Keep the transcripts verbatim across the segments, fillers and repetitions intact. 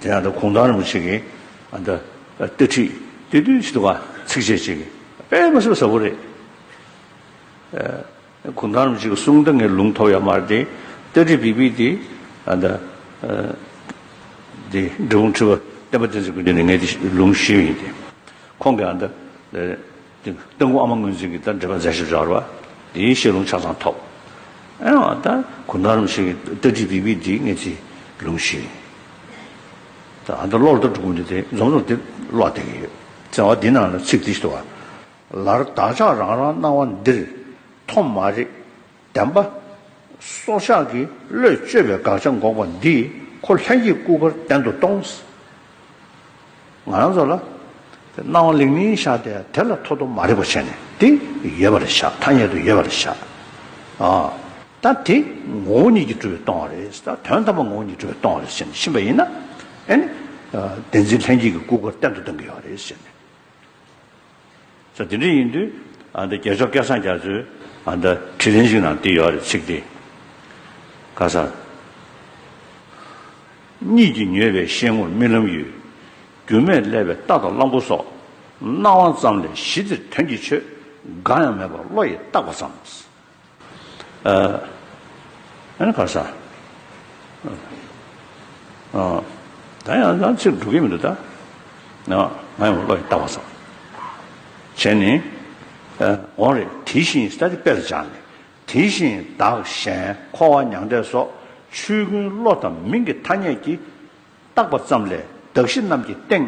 དེ་ཡང་ད་གུང་ཐང་རིན་པོ་ཆེ་གི་ཨ་ད་ལྟ་ཁྲིད་དེ་དུས་ཞིག་འདུག་ག་ཚིགས་བཅད་ཅིག་དཔེ་མི་སྲིད་པ་ཟབ་པོ་རེད། གུང་ཐང་རིན་པོ་ཆེ་གི་གསུང་ད་ངས་ལུང་ཐོབ་ཡོད་མ་རེད་དེ། ལྟ་ཁྲིད་བི་བི་དེ་ཨ་ད་དེ་འབྲས་སྤུངས་ཁྲི་པ་བསྟན་པ་བསྟན་འཛིན་ཀུན་ལྡན་ནས་ངས་དེ་ལུང་ཞུས་ཡིན་ཏེ། ཁོང་གིས་ཨ་ད། དེ་སྟོན་མགོན་ཨ་མ་ངོས་འཛིན་གྱི་ད་འགྲེལ་པ་མཛད་ཞབས་སྦྱོར་བ་དེའི་བཤད་ལུང་ཆ་ཚང་ཐོབ། ཨེ་ད་གུང་ཐང་རིན་པོ་ཆེ་གི་ལྟ་ཁྲིད་བི་བི་འདི་ངས་ཅིག་ལུང་ཞུས། ད་ཨ་ད་བློ་ལ་ད་འགྲོ་གི་འདུག་དེ་འཛོམས་འཛོམས་དེ་བློ་བདེ་གི་ཡོད། བྱ་བ་འདི་ནང་ལ་ཚིག་འདི་ཞིག་འདུག་བ། ལར་བདག་ཅག་རང་རང་སྣང་བ་འདིར་ཐོམ་མ་རིག་བདེན་པ། སྲོག་ཆགས་ཀྱི་བློས་བཅོས་པའི་དགག་བྱ་འགོག་པ་འདིས་ཁོ་ལྷན་སྐྱེས་སྐུ་གར་བསྟན་དུ་གཏོང་། ང་རང་ཚོ་ལ་སྣང་བ་ལིང་ལིང་ཤར་ཏེ་དེ་ལ་ཐོགས་རྡོ་མ་རེག་པ་བྱས་ནས་དེ་ཡོད་པ་ལ་བཞག་ཐ་སྙད་དུ་ཡོད་པ་ལ་བཞག་ཨ། ད་དེ་ངོ་བོ་ཉིད་ཀྱིས་གྲུབ་པའི་སྟོང་བ་རེད། ད་དོན་དམ་པ་ངོ་བོ་ཉིད་གྲུབ་པའི་སྟོང་བ་རེད་ཟེར་ནས་ཕྱིན་པ་ཡིན་ན། ཨེ་ནི། བདེན་འཛིན་ལྷན་སྐྱེས་ཀྱི་སྐུ་གར་བསྟན་དུ་གཏོང་གི་ཡོད་རེད་ཟེར་ནས། ས་དེ་འདྲ་ཡིན་དུས་ཨ་ད་རྒྱལ་མཆོག་སྐལ་བཟང་རྒྱ་མཚོས་ཨ་ད་དྲིས་ལན་ཞིག་ནང་འདི་ཡོད་རེད། ཚིག་འདི་ག་ས། གཉིད་ཀྱིས་མྱོས་པའི་ཤེལ་ངོར་རྨི་ལམ་ཡོད། རྒྱུ་མེད་བསླད་པའི་རྟ་དང་གླང་པོ་སོགས། སྣང་བ་ཙམ་ལས་གཞི་དེར་དོན་གྱི་ཆོས། འགའ་ཡང་མེད་པར་བློ་ཡིས་བཏགས་པ་ཙམ། ཨ་ནི་ག་ས། ད་ཡང་ཡང་ཚིག་འགྲོ་གི་མི་འདུག་ད། ང་ཡང་བློ་ཡིས་བཏགས་པ་ཙམ། བྱས་ནས། འོང་རེད། དེ་བཞིན་ས་དེ་དཔེ་ལ་སྦྱར་ནས། དེ་བཞིན་བདག་གཞན་འཁོར་བ་མྱང་འདས་སོགས་ཆོས་ཀུན་བློ་དང་མིང་གི་ཐ་སྙད་ཀྱིས་བཏགས་པ་ཙམ་ལས་གདགས་གཞི་རྣམས་ཀྱི་སྟེང་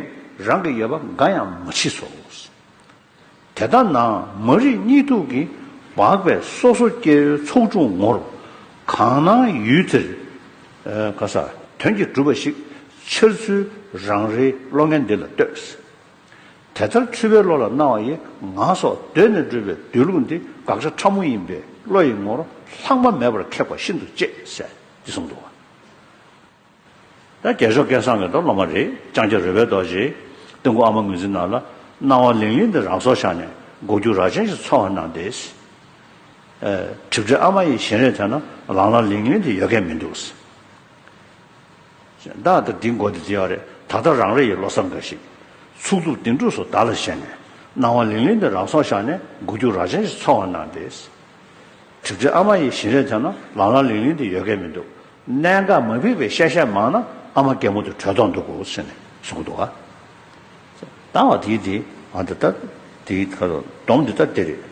རང་གི་ཡོད་པ་འགའ་ཡང་མ་མཆིས་སོ། དེ་ལྟ་ན་མ་རིག་གཉིད་འཐུག་གིས་སྦགས་པའི་སོ་སོ་སྐྱེ་བོའི་ཚོགས་དྲུག་ངོར་གང་སྣང་ཡུལ་དེར་ག་ས་དོན་གྱིས་གྲུབ་པ་ཞིག་འཆར་ཚུལ་རང་རེའི་བློ་ངན་འདི་ལ་ལྟོས། དེ་ལྟར་འཁྲུལ་པའི་བློ་ལ་སྣང་བ་ཡི་ང་སོགས་གདོད་ནས་གྲུབ་པའི་སྡོད་ལུགས་འདི་དགག་བྱ་ཕྲ་མོ་ཡིན་པས་བློ་ཡི་ངོར་ལྷག་མ་མེད་པར་ཁེགས་པ་ཤིན་ཏུ་གཅེས་ཟེར་འདི་གསུངས་འདུག་བ། ད་རྒྱལ་མཆོག་སྐལ་བཟང་གི་ད་སློབ་མ་རེད། ལྕང་སྐྱ་རོལ་པའི་རྡོ་རྗེ། སྟོན་མགོན་ཨ་མ་ངོས་འཛིན་ནང་ལ་སྣང་བ་ལིང་ལིང་འདི་རང་སྲོག་བཞག་ནས་མགོ་རྒྱུག་རྭ་ཅན་ཞིག་འཚོ་བ་གནང་སྟེ། གྲིབ་བྲལ་ཨ་མ་ཡི་བཞིན་རས་དེ་ན་ལང་ལ་ལིང་ལིང་དེ་ཡོད་མཁན་མི་འདུག་ད་ལྟ་འདི་མགོ་འདི་བརྗེ་བ་རེད། ད་ལྟ་རང་རེ་ཡི་བློ་བཟང་འགའ་ཞིག་ཚུགས་ཐུབ་གདེང་དྲུག་སོགས་བདག་ལ་བཞེས་ནས། སྣང་བ་ལིང་ལིང་འདི་རང་སྲོག་བཞག་ནས་མགོ་རྒྱུག་རྭ་ཅན་ཞིག་འཚོ་བ་གནང་སྟེ། གྲིབ་བྲལ་ཨ་མ་ཡི་བཞིན་རས་དེ་ན་ལང་ལ་ལིང་ལིང་དེ་ཡོད་མཁན་མི་འདུག་གནད་འགག་མ་ཕིགས་པའི་བཤད་བཤད་མང་ན་ཨ་མ་རྒན་མོ་དེ་བྲོས་ཐོག་འདུག་གོ་ཟེར་ནས་གསུང་གི་འདུག་ག་ད་བ་དེའི་དེ་ཨ་ད་ད་དེའི་ཁ་ལོ་སྡོམ་འདི་ད་དེ་རེད།